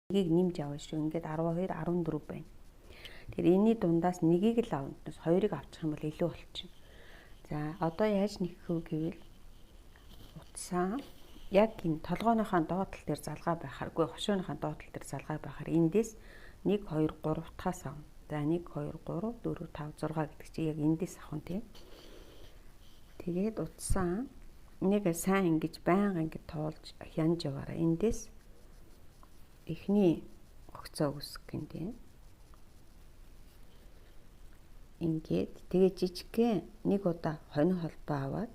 Нэгийг нэмж авна шүү. Ингээд 12, 14 байна. Тэгэхээр энэний дундаас нэгийг л авна. Хоёрыг авчих юм бол илүү болчихно. За одоо яаж нэхэх вэ гэвэл утсаа яг энэ толгойнхоо доод тал дээр залгаа байхааргүй хошууныхаа доод тал дээр залгаа байхаар эндээс 1 2 3 тахаас авна. За 1 2 3 4 5 6 гэдэг чинь яг эндээс авах нь тийм. Тэгээд утсаа нэг сайн ингэж байнга ингэж тоолж хянж яваарай. Эндээс эхний огцоо үүсгэх гин тийм. Ингээд тэгээ жижигхэн нэг удаа хонь холбоо аваад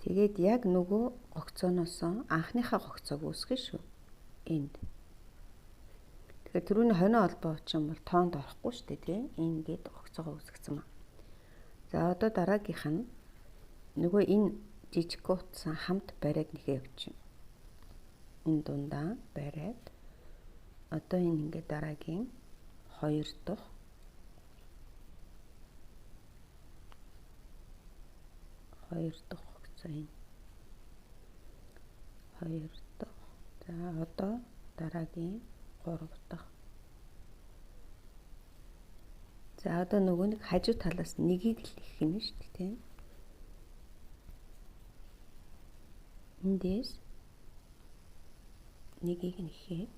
тэгээд яг нөгөө гогцооноос анхныхаа гогцоог үүсгэн шүү. Энд. Тэгэхээр түрүүний хонь холбоо очих юм бол тоонд орохгүй шүү дээ тийм. Ингээд гогцоогоо үүсгэсэн маа. За одоо дараагийнх нь нөгөө энэ жижиг утсан хамт бариад нэхээ явчихна. Энэ дундаа бариад одоо энэ ингээд дараагийн 2 дахь гогцоо энэ. 2 дахь. За одоо дараагийн 3 дахь. За одоо нөгөө нэг хажуу талаас нэгийг л их юм шүү дээ тийм. Эндээс нэгийг нэхэд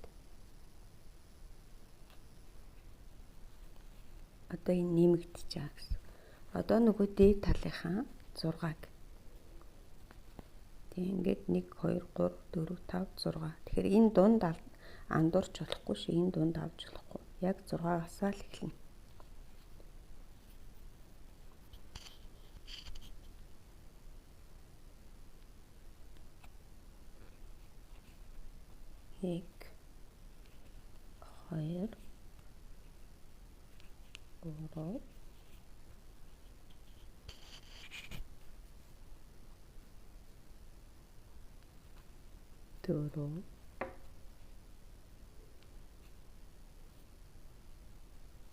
одоо энэ нэмэгдэж байгаа гэсэн. Одоо нөгөө дээд талынхаа 6-г. Тэг ингээд 1 2 3 4 5 6. Тэгэхээр энэ дунд андуурч болохгүй шүү. Энэ дунд авч болохгүй. Яг 6-аас л эхэлнэ. Нэг, хоёр, гурав, дөрөв,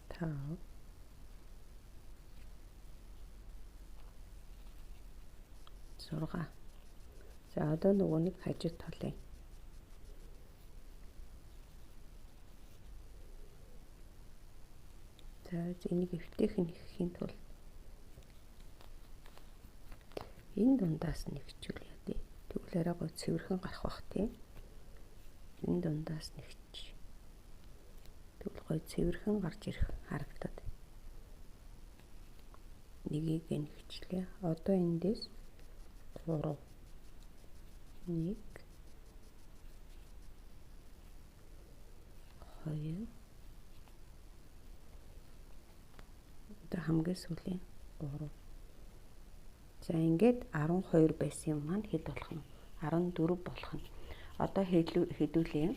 тав, зургаа. За одоо нөгөө нэг хажуу талын. За энийг эвтэйхэн нэхэхийн тулд энэ дундаас нэгчүүл яа тий. Тэгвэл арай гоо цэвэрхэн гарах бах тий. Энэ дундаас нэгч. Тэгвэл гоо цэвэрхэн гарч ирэх харагдаад. Нэгийг нэгчлээ. Одоо эндээс 3 1 2 одоо хамгийн сүүлийн 3. За ингээд 12 байсан юм маань хэд болох нь? 14 болох нь. Одоо хэдүүлээ.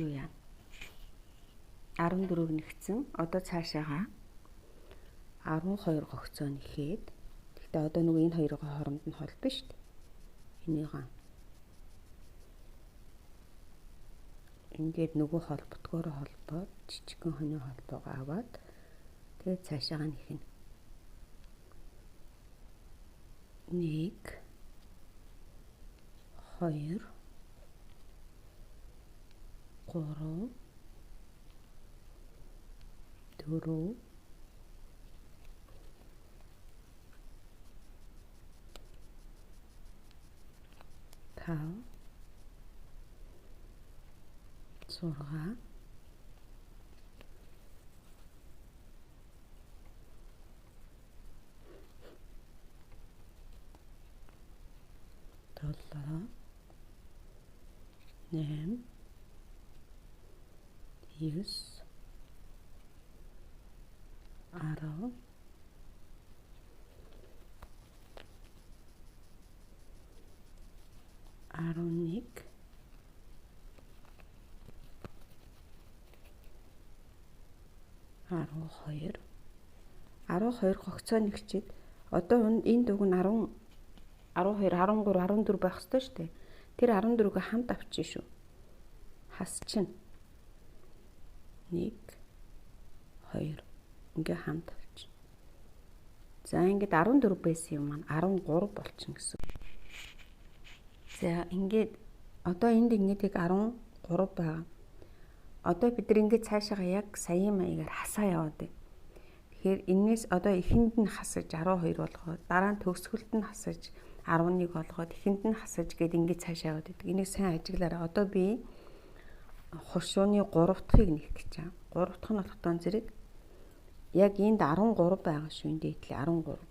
Юу яа? 14-г нэгцэн. Одоо цаашаага 12 гогцоо нэхэд. Гэхдээ одоо нөгөө энэ хоёрын хооронд нь холбоно шүү дээ. Энийг ингээд нөгөө холботгоороо холбоод жижигхэн хонин холбоогоо аваад тэгээд цаашаага нэхнэ. 1 2 3 4 5 6 7 8 9 10 11 12 12 гогцоо нэгчээд одоо энэ дуг нь 10 12 13 14 байх ёстой шүү дээ. Тэр 14-г хамт авчих шүү. Хасчин. 1 2 ингээ хамт авчих. За ингээд 14 байсан юм маань 13 болчихно гэсэн. За ингээд Одоо энд ингээд яг 13 байгаа. Одоо бид нар ингээд цаашаага яг саяын маягаар хасаа яваад байна. Тэгэхээр энээс одоо эхэнд нь хасаж 12 болгоод, дараа нь төгсгөлд нь хасаж 11 болгоод, эхэнд нь хасаж гээд ингээд цаашаа яваад байдаг. Энийг сайн ажиглаарай. Одоо би хушууны 3 дахьыг нээх гэж байгаа. 3 дахь нь болохтон зэрэг яг энд 13 байгаа шүү. Энд дээдлээ 13.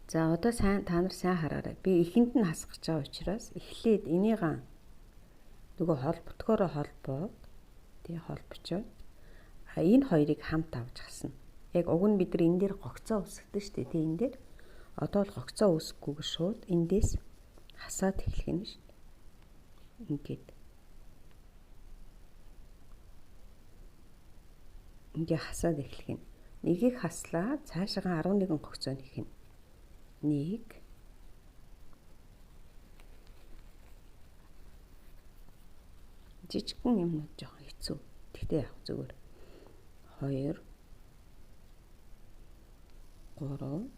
За одоо сайн та нар сайн хараарай. Би эхэнд нь хасах гэж байгаа учраас эхлээд энийгээ нөгөө холбогдохоороо холбоод тий холбочоод а энэ хоёрыг хамт авч хасна. Яг уг нь бид нар энэ дээр гогцоо үүсгдэг шүү дээ. Тий энэ дээр одоо л гогцоо үүсгэхгүйгээр шууд эндээс хасаад эхлэх нь шүү дээ. Ингээд ингээ хасаад эхлэх нь. Нэгийг хаслаа, цаашаагаа 11 гогцоо нэх нь. 1 жижигхэн юмнууд жоохон хэцүү. Тэгтээ яг зүгээр. 2 3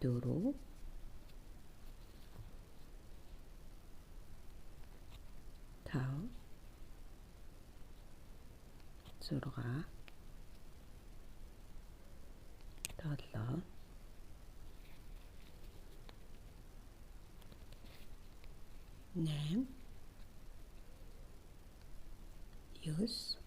4 5 6 7 8 9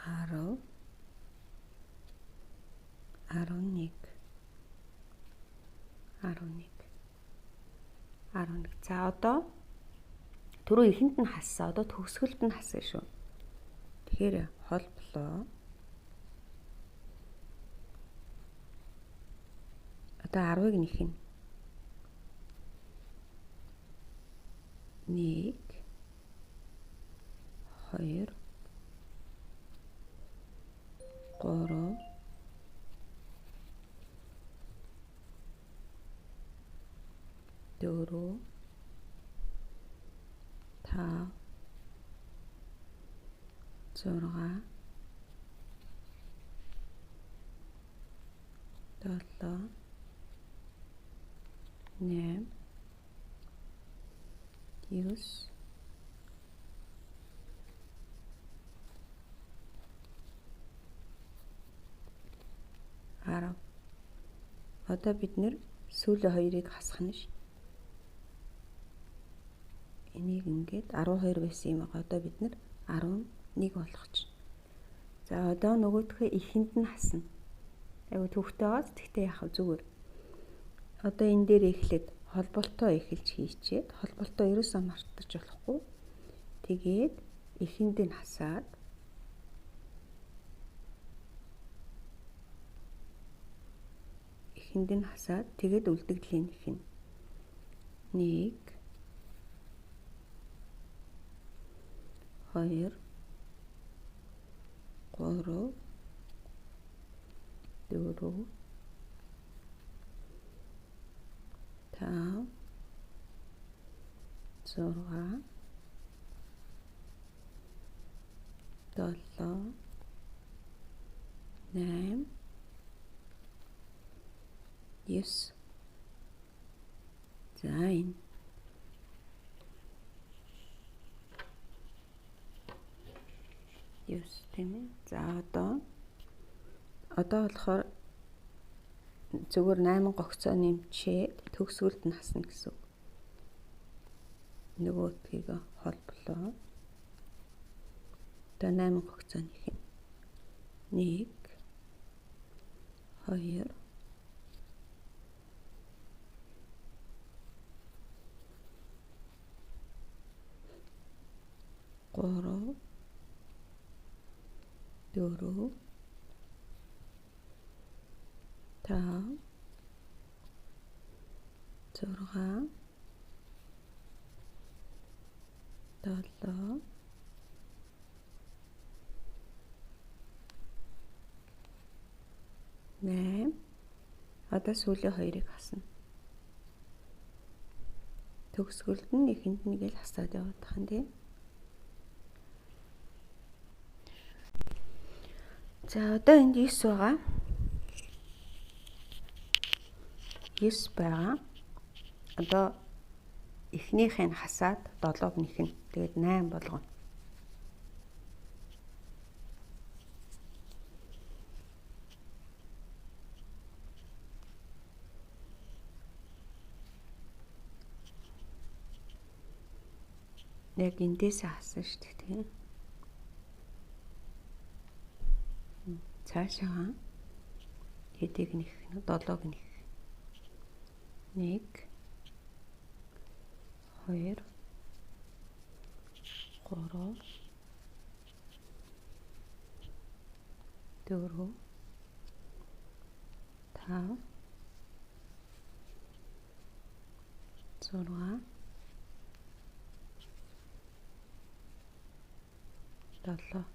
10 11 11 11. За одоо түрүү эхэнд нь хассан. Одоо төгсгөлд нь хасна шүү. Тэгэхээр холблоо. Одоо 10-ыг нэх нь. 1 2 3 4 5 6 7 8 9 10. Одоо бид нэр сүүлийн хоёрыг хасах нь ш. Энийг ингээд 12 байсан юм аа. Одоо бид нэр 11 болгочих. За одоо нөгөөдхөө эхэнд нь хасна. Айгу төвхтэйгээс тэгтээ яах вэ зүгээр. Одоо энэ дээр эхлээд холболтоо эхэлж хийчээд холболтоо ерөөсөө мартаж болохгүй. Тэгээд эхэнд нь хасаад эхэнд нь хасаад тэгээд үлдэгдлийн нэх нь 1 2 3 4 5 6 7 8 9. За энэ 9 тийм ээ. За одоо болохоор зүгээр 8 гогцоо нэмчээд төгсгөлд нь хасна гэсэн үг. Нөгөөдгийг холблоо. Одоо 8 гогцоо нэх юм. 1 2 3 4 5 6 7 8. Одоо сүүлийн хоёрыг хасна. Төгсгөлд нь эхэнд нэг л хасаад явах юм тийм. За одоо энд 9 байгаа. 9 байгаа. Одоо эхнийх нь хасаад 7-г нэхнэ. Тэгээд 8 болгоно. Яг эндээсээ хасан шүү дээ, тийм. Цаашаа хэдийг нэх, 7-г нэх. 1 2 3 4 5 6 7.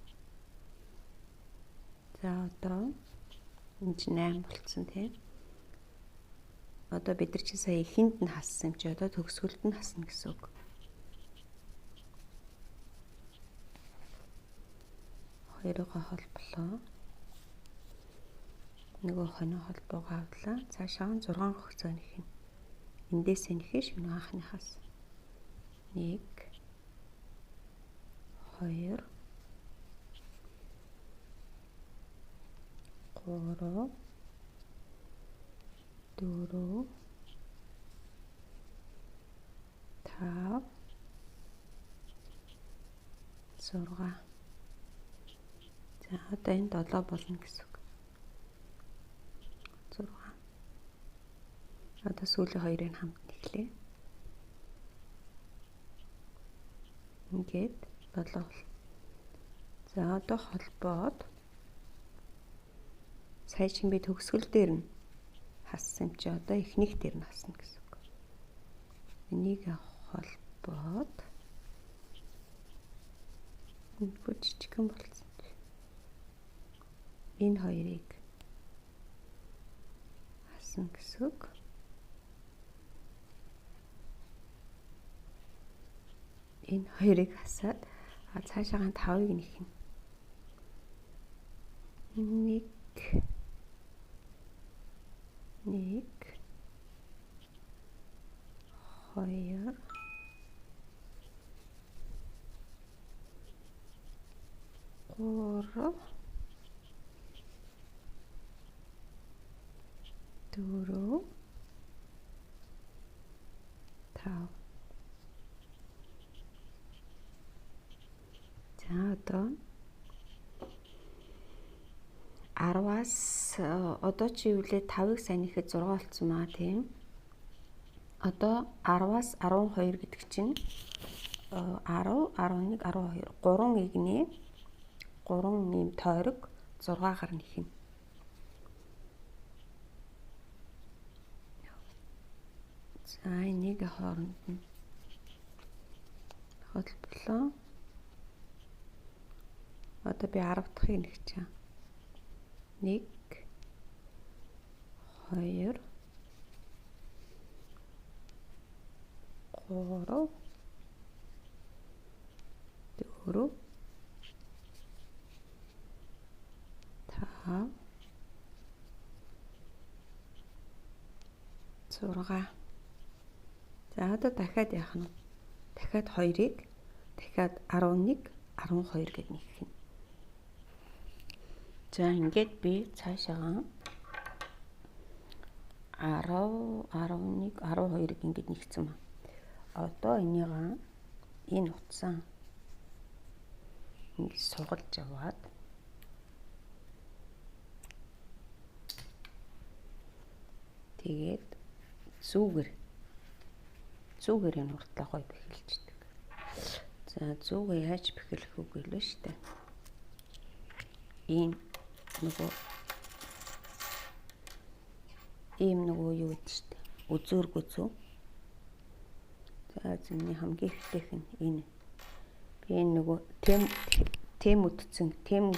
За одоо энэ чинь 8 болцсон тийм. Одоо бид нар чинь сая эхэнд нь хассан юм чи одоо төгсгөлд нь хасна гэсэн үг. Хоёроо холболоо. Нөгөө хоноо холбоогоо авлаа. Цаашаа 6 хөгцөө нэхнэ. Эндээсээ нэхэ шинэ анхныхаас. 1 2 3 4 5 6. За одоо энэ 7 болно гэсэн үг. 6. Одоо сүүлийн хоёрыг хамт нэхлээ. Ингээд 7 бол. За одоо холбоод сая чинь би төгсгөл дээр нь хассан юм чи одоо эхнийх дээр нь хасна гэсэн үг. Энийг холбоод энэ бүр жижигхэн болсон. Энэ хоёрыг хасна гэсэн үг. Энэ хоёрыг хасаад цаашаагаан 5-ыг нэхнэ. 1 1 2 3 4 5. За одоо 10-аас одоо чи юу лээ 5-ыг сайн ихэд 6 болцсон маа тийм. Одоо 10-аас 12 гэдэг чинь 10, 11, 12 3 игнэ 3 нэм тойрог 6-аар нэхнэ. За энийг хооронд нь холболоо. Одоо би 10 дахьыг нэгчээ. 1 2 3 4 5 6. За одоо дахиад яах нь? Дахиад 2-ыг дахиад 11 12 гэд нэгэх нь. За ингээд би цаашаагаа 10 11 12-ыг ингээд нэгцэн ба. Одоо энийг энэ утсаа ингээд сугалж аваад тэгээд зүгээр энэ уртлаа гоё бэхэлждэг. За зүгээ яаж бэхэлэх үг гэлээ штэ. Ийм нөгөө юу гэдэг штэ. Үзүүргүй зүү. За зүүнний хамгийн ихтэйх нь энэ. Би энэ нөгөө тэм үтцэн тэм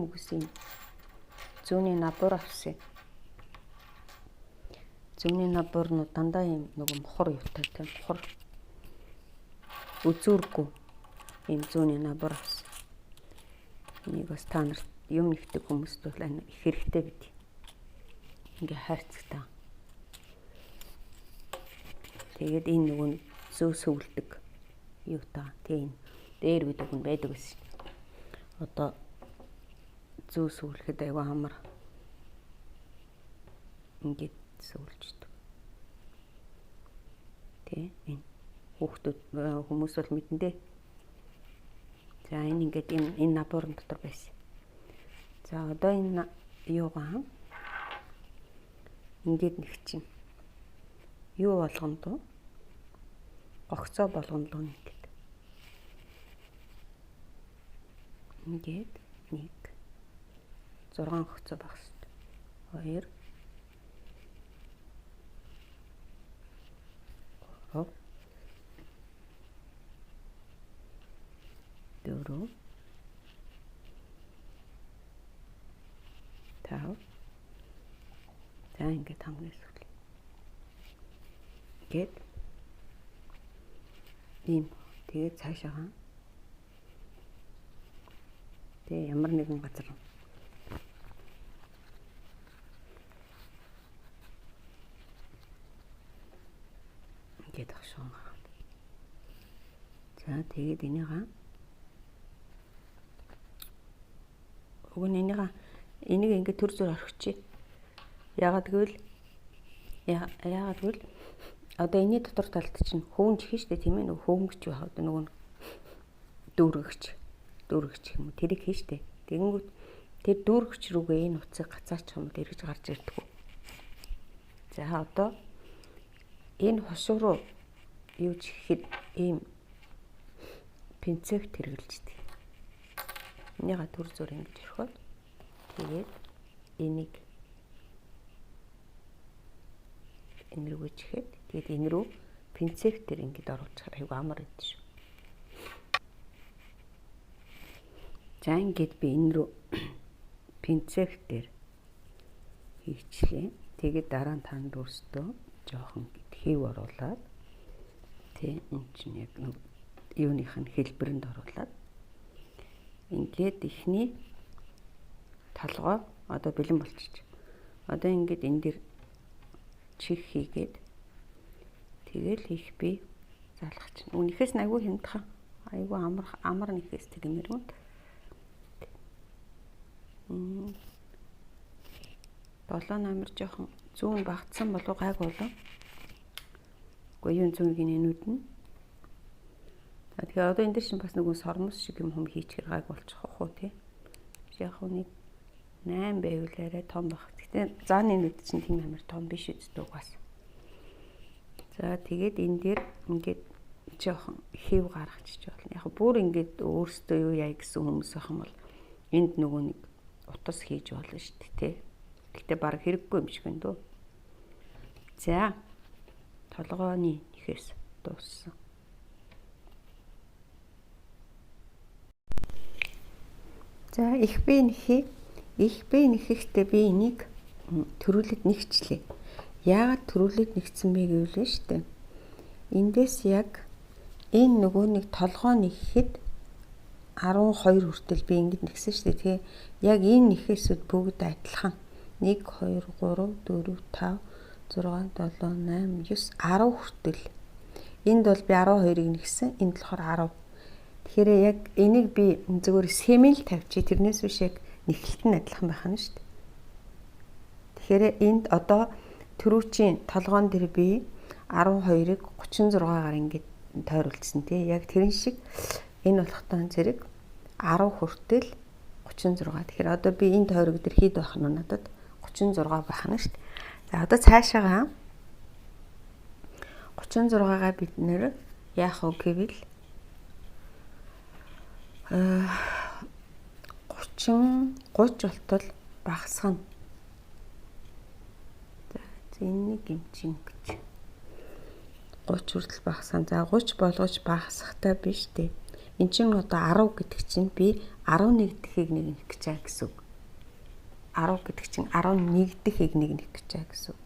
үгсэн зүүнний набор авсан. Зүүнний набор нь дандаа ийм нөгөө мохор юутай тийм мохор үзүүргүй ийм зүүнний набор авсан. Энийг бас та нарт юм нэгдэг хүмүүст бол их хэрэгтэй бид. Ингээ хайрцагтай. Тэгээд энэ нөгөө зөө сөвлөдөг юу та тийм дээр үед үг нь байдаг гэсэн. Одоо зөө сөвлөхэд айгүй амар ингээд сөвлөждөг. Тэ энэ хүүхдүүд хүмүүс бол мэдэн дээ. За энэ ингээд энэ наборын дотор байсан. За одоо энэ юугаа ингээд нэг чинь юу болгоно дөө? Гогцоо болгоно дөө ингээд. Ингээд 1 6 гогцоо байх хэрэгтэй. 2 3 4 5. За ингээд хамгийн сүүл. Ингээд ийм тэгээд цаашаа тэгээ ямар нэгэн газар ингээд агшаан гаргад. За тэгээд энийгээ уг нь энийг ингээд төр зур орхичих. Яагаад гэвэл одоо энэний дотор талд чинь хөвөнж хин штэ тийм ээ нөгөө хөвөнгөч байх одоо нөгөө дүүргэгч юм уу тэрийг хийн штэ. Тэгэнгүүт тэр дүүргэгч рүүгээ энэ утсыг гацаачих юм бол эргэж гарч ирдэг. За одоо энэ хошуу руу юу ч ихэд ийм пинцет хэрэглэждэг. Энийга төр зур ингэж орхиод тэгээд энийг энэ рүүгээ чихээд тэгээд энэ рүү пинцетээр ингэж оруулчихаар айгүй амар байд шүү. За ингээд би энэ рүү пинцетээр хийчлээ. Тэгээд дараа нь танд өөртөө жоохон хэв оруулаад тий энэ чинь яг нэг юуных нь хэлбэрэнд оруулаад ингээд эхний толгой одоо бэлэн болчих. Одоо ингээд энэ дэр чих хийгээд тэгэл их би залгах чинь. Үнэхээс нь айгүй хямдхан. Айгүй амар нэхээс тэгмэр юм. 7 номер жоохон зүүн багтсан болов гайг болов. Үгүй юун зүүнгийн энүүд нь. За тэгэхээр одоо энэ дэр чинь бас нөгөө сормос шиг юм хүм хийчихэр гайг болчих уу тий. Яг нэг 8 байвал арай том байх. Гэтэ зааны нүд чинь тийм амар том биш үсттэй бас. За тэгээд энэ дээр ингээд жоохон хэв гаргачих болно. Яг бүр ингээд өөрсдөө юу яа гэсэн хүмүүс байх юм бол энд нөгөө нэг утас хийж болно шүү дээ тий. Гэтэ баг хэрэггүй юм шиг байна дөө. За толгойн нэхээс дууссан. За их би нэхий. Их би нэхэхдээ би энийг төрүүлээд нэгчлээ. Яагаад төрүүлээд нэгцэн бэ гэвэл шүү дээ. Эндээс яг энэ нөгөө нэг толгой нэхэхэд 12 хүртэл би ингэж нэгсэн шүү дээ. Тэгээ яг энэ нэхээсүүд бүгд адилхан. 1 2 3 4 5 6 7 8 9 10 хүртэл. Энд бол би 12-ыг нэгсэн, энд болохоор 10. Тэгэхээр яг энийг би зөвхөн сэмэл тавьчих. Тэрнээс биш яг нэхэлт нь адилхан байх нь шүү дээ. Тэгэхээр энд одоо түрүүчийн толгоон дээр би 12-ыг 36-гаар ингэж тойруулсан тий. Яг тэрэн шиг энэ болохтон зэрэг 10 хүртэл 36. Тэгэхээр одоо би энэ тойрог дээр хэд байх нь надад 36 байх нь шүү дээ. За одоо цаашаага 36-гаа бид нэр яах вэ гэвэл 30 болтол багасгана. За энийг юм чинь гэж 30 хүртэл багасгана. За 30 болгож багасгахтай биш дээ. Эн чинь одоо 10 гэдэг чинь би 11 дахийг нэг нэх гэж байгаа гэсэн үг. 10 гэдэг чинь 11 дахийг нэг нэх гэж байгаа гэсэн үг.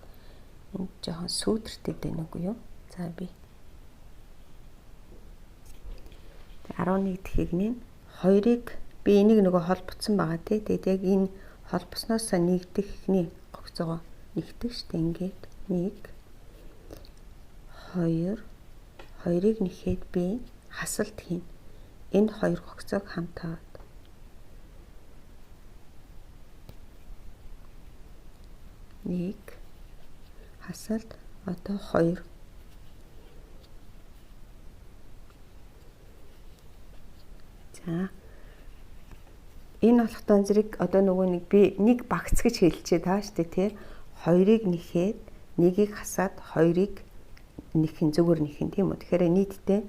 Энд жоохон сүүдэртэй байна үгүй юу? За би 11 дахийг нэг 2-ыг Би энийг нөгөө холбоцсон байгаа тий. Тэгээд яг энэ холбосноос нэгдэх эхний гогцоогоо нэгдэг штэ. Ингээд 1 2 2-ыг нэхэд би хасалт хийн. Энэ хоёр гогцоог хамт аваад нэг хасалт одоо 2. За энэ болохтон зэрэг одоо нөгөө нэг би нэг багц гэж хэлчихээ таа штэ тий. 2-ыг нэхэд нэгийг хасаад 2-ыг нэхэн зүгээр нэхэн тийм үү. Тэгэхээр нийтдээ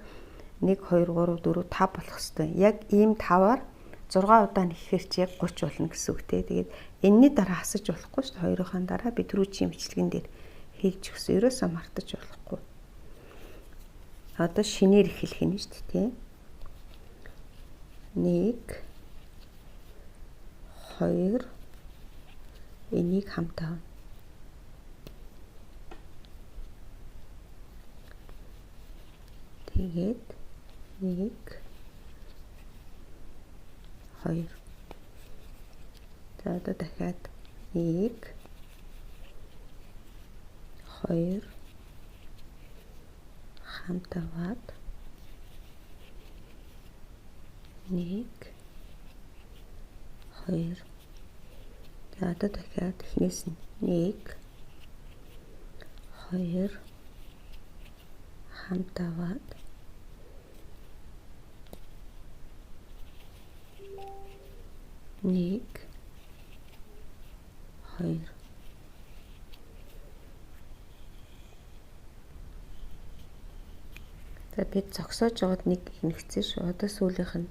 1 2 3 4 5 болох хэвээр. Яг ийм 5-аар 6 удаа нэхэхээр чи яг 30 болно гэсэн үг те. Тэгээд энэний дараа хасаж болохгүй шүү дээ. Хоёрынхаа дараа би түрүүчийн бичлэгэн дээр хэлж өгсөн. Ерөөсөө мартаж болохгүй. Одоо шинээр эхлэх нь шүү дээ те. 1 2 энийг хамт авна. Тэгээд 1 2. За одоо дахиад 1 2 хамт аваад 1 2. За одоо дахиад эхнээс нь 1 2 хамт аваад 1 2. За бид зогсоож байгаад нэг нэгцэн шүү. Одоо сүүлийнх нь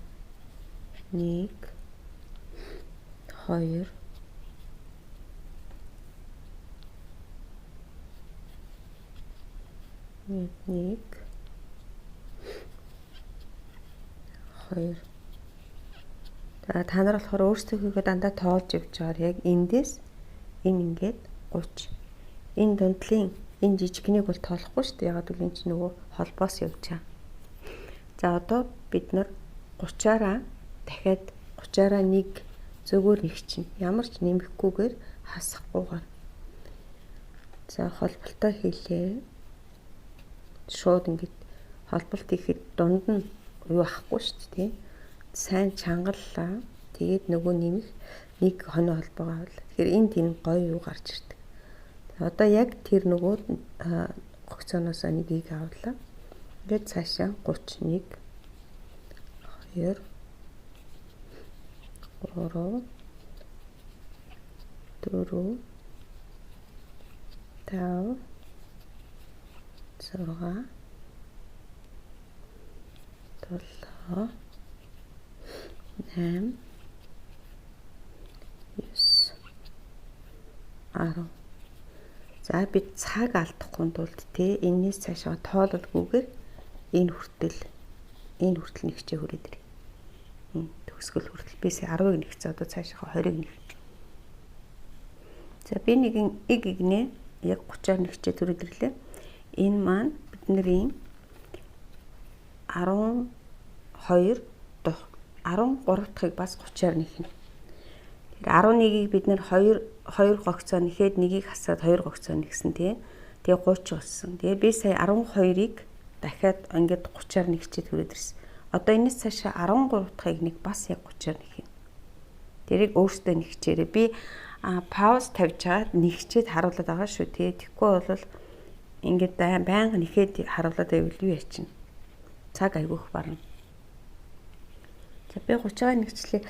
1 2 1 2. За та нар болохоор өөрсдийнхөө дандаа тоолж явж байгаа. Яг эндээс энэ ингээд 30. Энэ дундлын энэ жижигнийг бол тоолохгүй шүү дээ. Ягаад гэвэл энэ чинь нөгөө холбоос явж байгаа. За одоо бид нар 30-аараа дахиад 30-аараа нэг зөөгөр нэг чинь ямар ч нэмэхгүйгээр хасахгүйгээр. За холболтоо хийлээ. Шууд ингээд холболт хийхэд дунд нь юу ахгүй шүү дээ, тий. Сайн чангаллаа. Тэгээд нөгөө нэмэх нэг хоноо холбоогоо авлаа. Тэгэхээр энд тийм гоё юу гарч ирдэг. Одоо яг тэр нөгөө гогцооноос нэгийг авлаа. Ингээд цаашаа 31 2 3 4 5 6 7 8 9 10. За бид цаг алдахгүй тулд те энэс цаашаа тоололгүйгээр энэ хүртэл нэгчээ хүрээд ирээ. Төгсгөл хүртэл би сая 10-ыг нэгцээ, одоо цаашаа 20-ыг нэг. За би нэгэн иг игнэ яг 30-аар нэгчээ төрөд ирлээ. Энэ маань бидний 12 дахь 13 дахьыг бас 30-аар нэхнэ. Тэр 11-ийг бид нэр 2 2 гогцоо нэхэд нэгийг хасаад 2 гогцоо нэгсэн тий. Тэгээ 30 болсон. Тэгээ би сая 12-ыг дахиад ингээд 30-аар нэгчээ төрөөд ирсэн. Одоо энэс цаашаа 13 дахьыг нэг бас яг 30-аар нэхнэ. Тэрийг өөртөө нэгчээрээ би пауз тавьж чаад нэгчээд харуулад байгаа шүү тий. Тэгэхгүй бол ингээд байнга нэхэд харуулад байвал юу яачин. Цаг айгүйх барна. За би 30-аар нэгчлээ.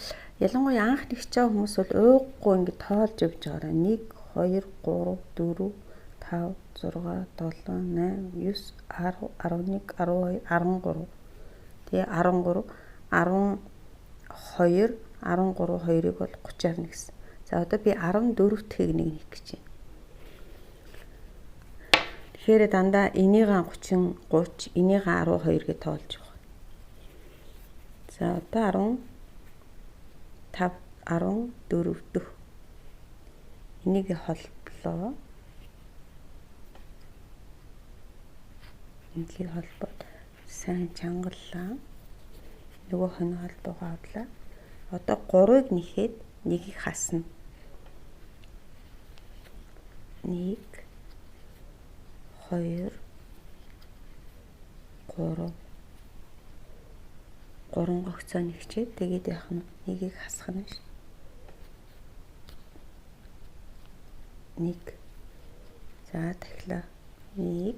Ялангуяа анх нэгч байгаа хүмүүс бол ууггүй ингээд тоолж явж байгаараа 1 2 3 4 5 6 7 8 9 10 11 12 13. Тэгээ 13 12 13 2-ыг бол 30-аар нэгсэн. За одоо би 14 дахьыг нэг нэг гэж байна. Тэгэхээр дандаа энийгээ 30 30 энийгээ 12 гэж тоолж явах. За одоо 15 14 дэх. Энийг холблоо. Энийг холбоод сайн чангаллаа. Нөгөө хонь холбоогоо авлаа. Одоо 3-ыг нэхэд 1-ийг хасна. 1 2 3 3 гогцоо нэгчээд тэгээд яах нь 1-ийг хасах нь ш. 1. За дахлаа. 1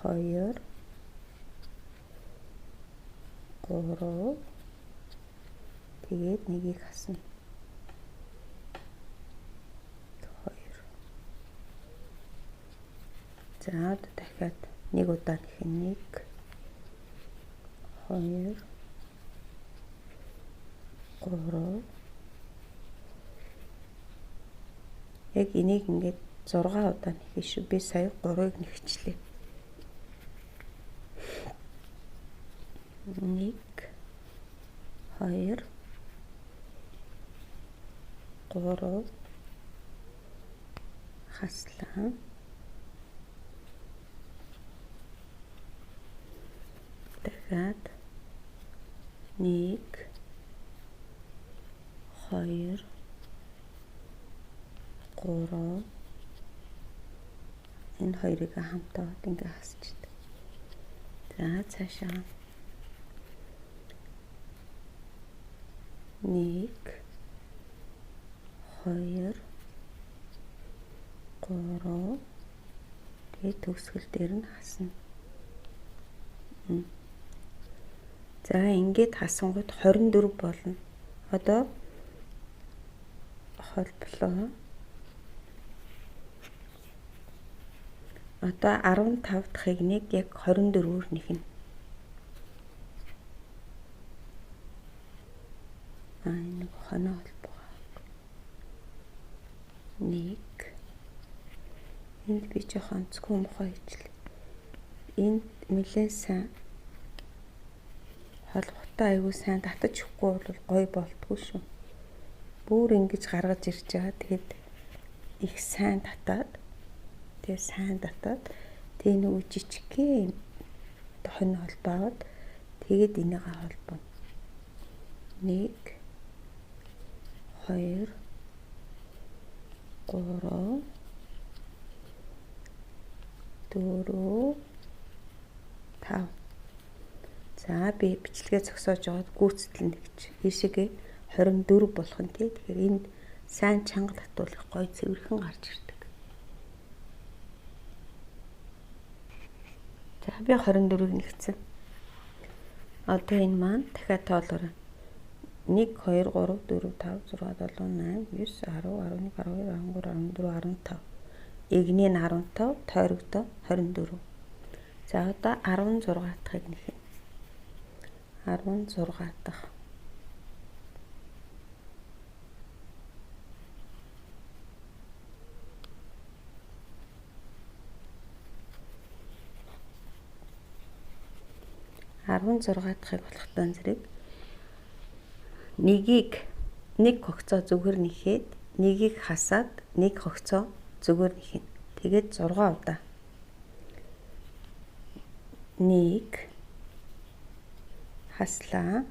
2 3 тэгээд 1-ийг хасна. 2. За одоо дахиад нэг удаа нэх 1 2 3. Яг энийг ингээд 6 удаа нэхнэ шүү. Би сая 3-ыг нэхчлээ. 1 2 3 хаслаа. Дахиад 1 2 3 энэ хоёрыг хамт аваад ингээ хасчихдээ. За цаашаа 1 2 3 тэгээд төгсгөл дээр нь хасна. За ингээд хасангууд 24 болно. Одоо холболоо. Одоо 15 дахьыг нэг яг 24-өр нэхнэ. Нэг хоноо холбоо. 1 Энд би жоохон онцгой мохоо хийчлээ. Энд нэлээд сайн холбоотой аягүй сайн татаж өгөхгүй бол гоё болдгоо шүү. Бүр ингэж гаргаж ирж байгаа. Тэгээд их сайн татаад тэгээ сайн татаад тэгээ нөгөө жижигхэн хонь холбоогод тэгээд энийгээ холбоно. 1 2 3 4 5. За би бичлэгээ зогсоож байгаад гүйцэтгэл нэгч ийшээгээ 24 болох нь тий. Тэгэхээр энд сайн чанга татуулах гоё цэвэрхэн гарч ирдэг. За би 24-ыг нэгцэн. Одоо энэ маань дахиад тоолоорой. 1 2 3 4 5 6 7 8 9 10 11 12 13 14 15. Эгний нь 15, тойрогдоо 24. За одоо 16 дахьыг нэхнэ. 16 дахь. 16 дахьыг болохтой зэрэг нэгийг нэг хогцоо зүгээр нэхэд нэгийг хасаад нэг хогцоо зүгээр нэхнэ. Тэгээд 6 удаа. 1 хаслаа.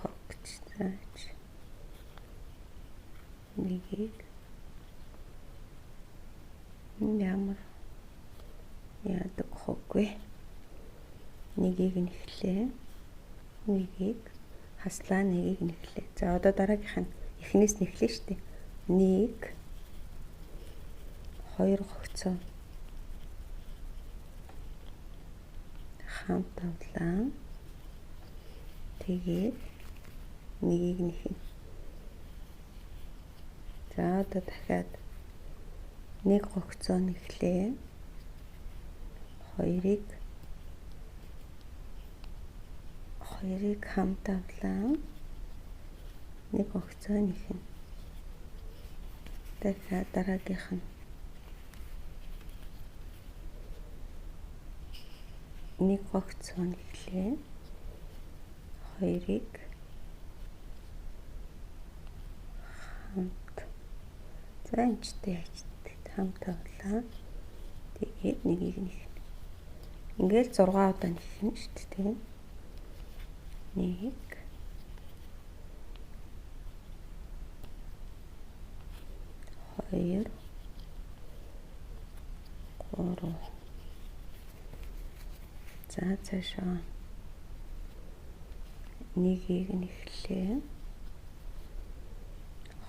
Хогч зааж нэгийг ямар яадаг хоггүй. Нэгийг нэхлээ. Нэгийг хаслаа, нэгийг нэхлээ. За одоо дараагийнх нь эхнээс нэхлээ шүү дээ. 1 2 гогцоо хамт авлаа. Тэгээд нэгийг нэхнэ. За одоо дахиад нэг гогцоо нэхлээ. Хоёрыг хамт авлаа. Нэг гогцоо нэхнэ. Дахиад дараагийнх нь нэг гогцоо нэхлээ. Хоёрыг Хамт. За энэ ч яаж хамт авлаа. Тэгээд нэгийг нэхнэ. Ингээл 6 удаа нэхнэ шүү дээ, тийм. 1 2 3. За цаашаа нэгийг нэхлээ.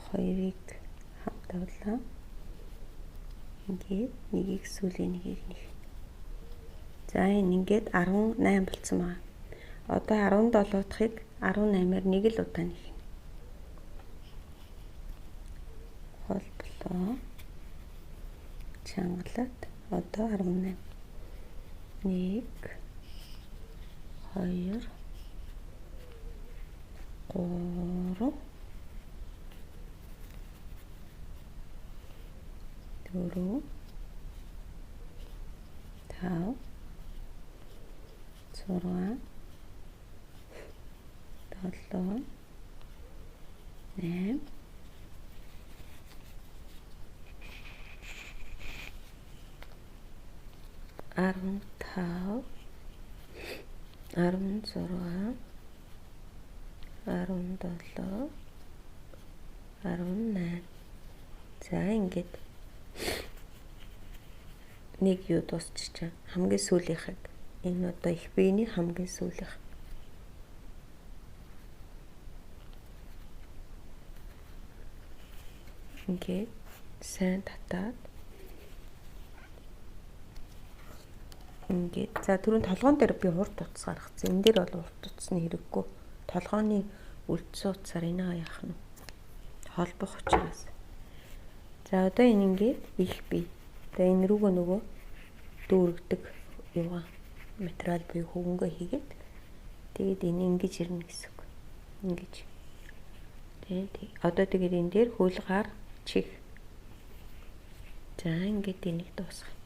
Хоёрыг хамт авлаа. Ингээд нэгийг сүүлийн нэгийг нэх. За энэ ингээд 18 болцсон байна. Одоо 17 дахьыг 18-аар нэг л удаа нэхнэ. Холболоо. Чангалаад одоо 18. 1 2 3 4 5 6 7 8 15 16 17 18. За ингээд нэг юу дуусчихжээ. Хамгийн сүүлийнхэг. Энэ одоо их биений хамгийн сүүлийнх. Ингээд сайн татаад ингээд за түрүүн толгоон дээр би урт утас гаргацсан. Энэ дээр бол урт утасны хэрэггүй. Толгооны үлдсэн утсаар энэ яах нь холбох учраас. За одоо энэ ингээд их бие. Одоо энэ рүүгөө нөгөө дүүргдэг юугаа материал буюу хөвөнгөө хийгээд тэгээд энэ ингэж ирнэ гэсэн үг. Ингэж. Тэ. Одоо тэгээд энэ дээр хөлгаар чих. За ингээд энийг дуусгая.